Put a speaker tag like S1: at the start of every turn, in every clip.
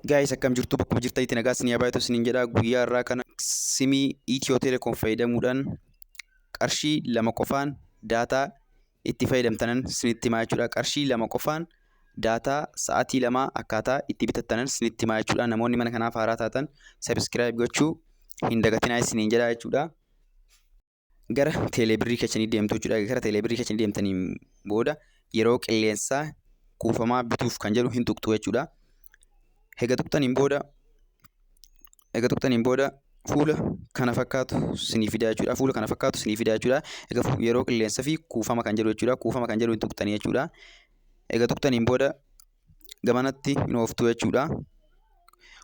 S1: Guys, akkam jirtu? Bakkuma jirtanitti nagaa isinii haa baay'atu isiniin jedha. Guyyaa irraa kana simii Ethio Telecom fayyadamuudhaan qarshii 2 qofaan daataa itti fayyadamtanan isinitti himaa jechuudha. Qarshii 2 qofaan daataa sa'aatii 2 akkaataa itti bitattanan isinitti himaa jechuudha. Namoonni mana kanaaf haaraa taatan subscribe gochuu hin dagatinaa isiniin jedha jechuudha. Gara teeleebirrii keessanii deemtu jechuudha. Gara teeleebirrii keessanii deemtaniin booda yeroo qilleensaa kuufamaa bituuf kan jedhu hin tuqxu jechuudha. Egaa tuqxaniin booda egaa tuqxaniin booda fuula kana fakkaatu sinii fidaa jechuudha. Fuula kana fakkaatu sinii fidaa jechuudha. Egaa yeroo qilleensa fi kuufama kan jedhu jechuudha. Kuufama kan jedhu hin tuqxanii jechuudha. Egaa tuqxaniin booda gamanatti hin ooftu jechuudha.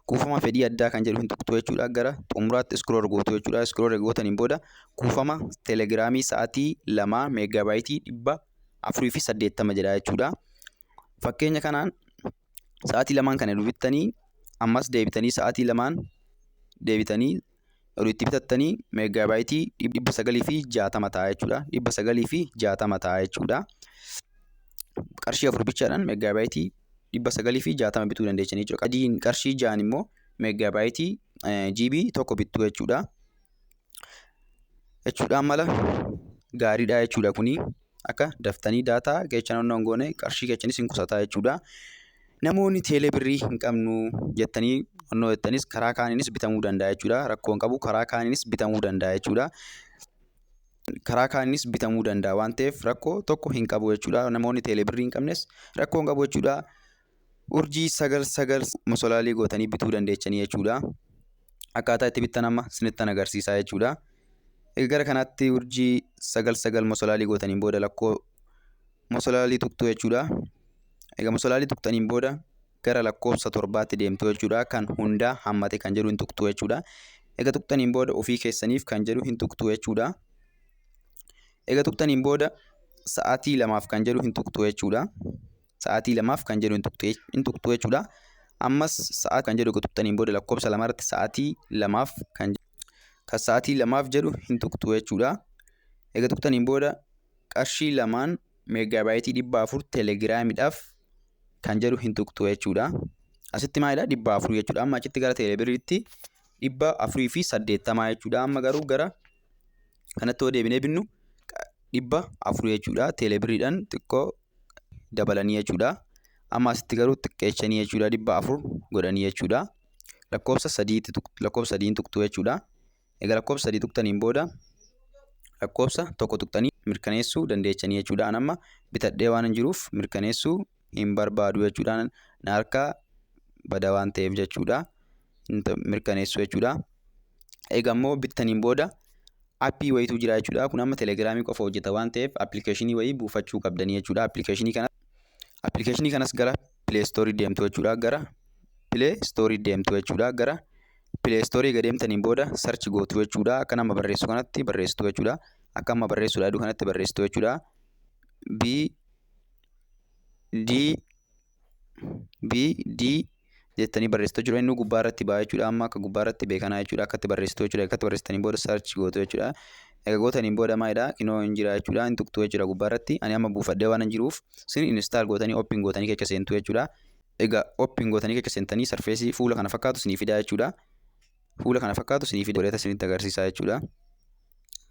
S1: Kuufama fedhii addaa kan jedhu hin tuqxu jechuudha. Gara xumuraatti scroll gootu jechuudha. Scroll gootaniin booda kuufama telegiraamii sa'aatii 2 meeggaabaaytii 480 jedha jechuudha. Fakkeenya kanaan sa'aatii lamaan kana bittanii, ammas deebitanii sa'aatii 2n deebitanii yeroo itti bitattanii meeggaabaaytii 960 ta'a jechuudha. 960 ta'a jechuudha. Qarshii 4 bichaadhaan meeggaabaaytii 960 bituu dandeessanii jechuudha. Adiin qarshii 6 immoo meeggaabaaytii GB 1 bittuu jechuudha. Jechuudha mala gaariidha jechuudha kuni. Akka daftanii daataa keechan onnoo hin goone, qarshii keechanis hin qusataa jechuudha. Namoonni teelee birrii hin qabnu jettanii onnoo jettanis karaa kaaniinis bitamuu danda'a jechuudha. Rakkoo hin qabu, karaa kaaniinis bitamuu danda'a jechuudha. Karaa kaaniinis bitamuu danda'a waan ta'eef rakkoo tokko hin qabu jechuudha. Namoonni teelee birrii hin qabnes rakkoo hin qabu jechuudha. Urjii 9 9 mosolaalii gootanii bituu dandeechanii jechuudha. Akkaataa itti bittan amma sinittan agarsiisaa jechuudha. Egaa gara kanaatti urjii 9 9 mosolaalii gootaniin booda lakkoo mosolaalii tuqxu jechuudha. Egaa mosolaalii tuqxaniin booda gara lakkoofsa torbaatti deemtu jechuudha. Kan hundaa hammate kan jedhu hin tuqxu jechuudha. Egaa tuqxaniin booda ofii keessaniif kan jedhu hin tuqxu jechuudha. Egaa tuqxaniin booda sa'aatii 2f kan jedhu hin tuqxu jechuudha. Sa'aatii 2f kan jedhu hin tuqxu jechuudha. Ammas sa'a kan jedhu tuqxaniin booda lakkoofsa lamarratti sa'aatii 2f kan kan sa'aatii 2f jedhu hin tuqxu jechuudha. Egaa tuqxaniin booda qarshii 2n meeggaabaaytii 400 telegiraamiidhaaf kan jedhu hin tuqxu jechuudha. Asitti maalidha? 400 jechuudha. Amma achitti gara teelebiriitti 480 jechuudha. Amma garuu gara kanatti yoo deebinee binnu 400 jechuudha. Teelebiriidhaan xiqqoo dabalanii jechuudha. Amma asitti garuu xiqqeechanii jechuudha. 400 godhanii jechuudha. Lakkoofsa sadiitti lakkoofsa sadiin tuqxu jechuudha. Egaa lakkoofsa sadii tuqxaniin booda lakkoofsa tokko tuqxanii mirkaneessuu dandeechanii jechuudha. An amma bitadhee waan hin jiruuf mirkaneessuu hin barbaadu jechuudha. Na harkaa bada waan ta'eef jechuudha. Mirkaneessuu jechuudha. Egaa immoo bittaniin booda appii wayiitu jira jechuudha. Kun amma telegiraamii qofa hojjeta waan ta'eef appilikeeshinii wayii buufachuu qabdanii jechuudha. Appilikeeshinii kanas gara Play Store deemtu jechuudha. Gara Play Store deemtu jechuudha. Gara Play Store gad deemtaniin booda search gootu jechuudha. Akka nama barreessu kanatti barreessitu jechuudha. Akka amma barreessuudha jedhu kanatti barreessitu jechuudha. B D B D jettanii barreessitu jechuudha. Inni gubbaa irratti ba'a jechuudha. Amma akka gubbaa irratti beekanaa jechuudha. Akkatti barreessitu jechuudha. Akkatti barreessitaniin booda search gootu jechuudha. Egaa gootaniin booda maalidha? Kinoo hin jira jechuudha. Hin tuqxu jechuudha gubbaa irratti. Ani amma buufadhee waan hin jiruuf isin install gootanii open gootanii keessa seentu jechuudha. Egaa open gootanii keessa seentanii sarfeesii fuula kana fakkaatu isinii fidaa jechuudha. Fuula kana fakkaatu isinii fida godheeta isinitti agarsiisaa jechuudha.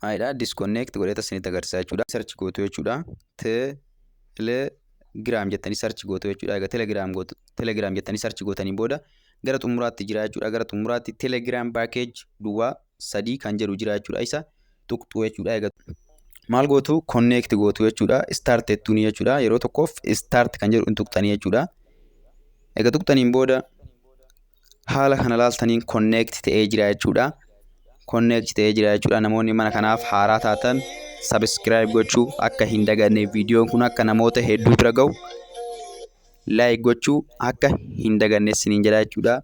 S1: Maalidha? Disconnect godheeta isinitti agarsiisaa jechuudha. Search gootu jechuudha. Telegram jettanii search gootu jechuudha. Egaa Telegram gootu, Telegram jettanii search gootanii booda gara xumuraatti jira jechuudha. Gara xumuraatti Telegram package duwwaa 3 kan jedhu jira jechuudha. Isa tuqxu jechuudha. Egaa maal gootu? Connect gootu jechuudha. Start jettuuni jechuudha. Yeroo tokkoof start kan jedhu hin tuqxanii jechuudha. Egaa tuqxaniin booda haala kana laaltaniin connect ta'ee jira jechuudha. Connect ta'ee jira jechuudha. Namoonni mana kanaaf haaraa taatan subscribe gochuu akka hin daganne, viidiyoon kun akka namoota hedduu bira ga'u like gochuu akka hin daganne isiniin jedha jechuudha.